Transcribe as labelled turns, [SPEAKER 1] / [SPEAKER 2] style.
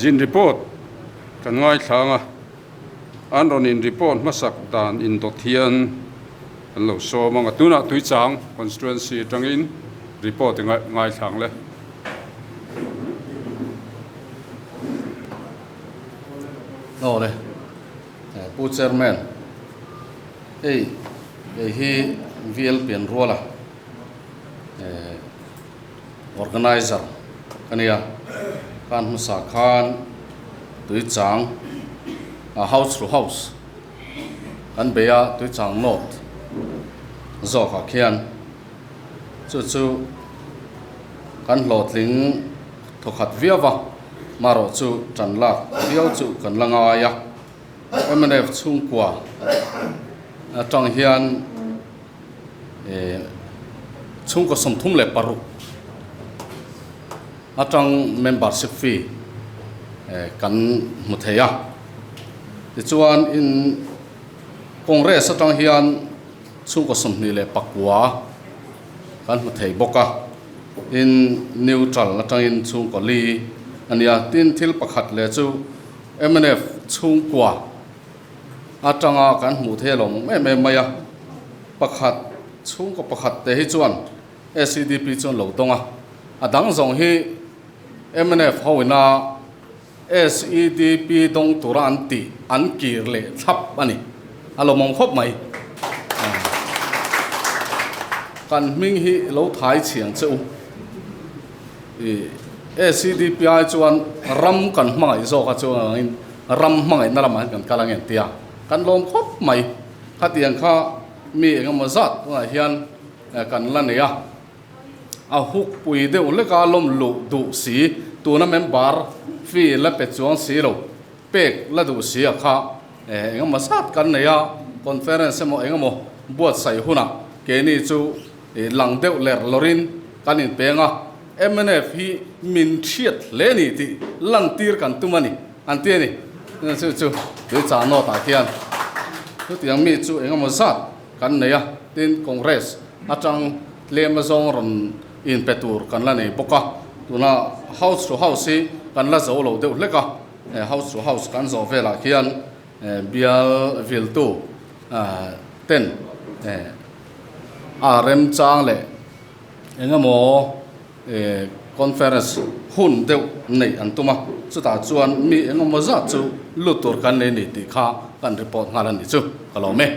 [SPEAKER 1] Zin report kan ngaithla ang a, an rawn in report hmasak dan indawt hian kan lo sawm ang a, tunah Tuichang constituency atangin report i ngaithla ang le.
[SPEAKER 2] Aw le, Pu Chairman, hei kei hi VL Pianruala Organizer ka nia, khan hmasa khan Tuichang a house to house kan bei a, Tuichang North zawkah khian chu chu kan hlawhtling thawkhat viau va, marawh chu tan lak viau chu kan la ngai a, mnf chhungkua atang hian. Chhungkaw 36 atang membership fee kan hmu thei a. Tichuan in Congress atang hian chhungkaw 29 kan hmu thei bawk a. In neutral atangin chhungkaw li a ni a. Tin thil pakhat leh chu mnf chhungkua atanga kan hmuh thei alawm em em mai a, pakhat chhungkaw pakhat te hi chuan SEDP chuan lo dawng a, a dang zawng hi mnf ho ina SEDP dawng tura an tih an kir leh thlap a ni, a lawmawm khawp mai. Kan hming hi lo thai chhiang che u. SEDP ai chuan ram kan hmangaih zawk a chuangin ram hmangaihna lamah hian kan kal ang em tia kan lawm khawp mai. Khatiang kha mi engemaw zat tunah hian kan la nei a, a huk pui deuh hleka lawm luh duh si, tuna member fee la pe chuang si lo, pek la duh si a kha engemaw zat kan nei a, conference emaw engemaw buatsaih hunah keini chu lang deuh ler lawrin kan inpeng a, mnf hi min hriat hle ni tih lantir kan tum a ni, an ti a ni. Chu chu Tuicha North ah khian chutiang mi chu engemaw zat kan nei a, tin Congress atang tlem azawng rawn inpe tur kan la nei bawk a, tuna house to house hi kan la zo lo deuh hlek a, house to house kan zawh velah khian bial viltu ten a remchang leh engemaw conference hun deuh neih an tum a, chutah chuan mi engemaw zat chu lut tur kan nei ni tih kha kan report nghal a nih chu ka lawm e.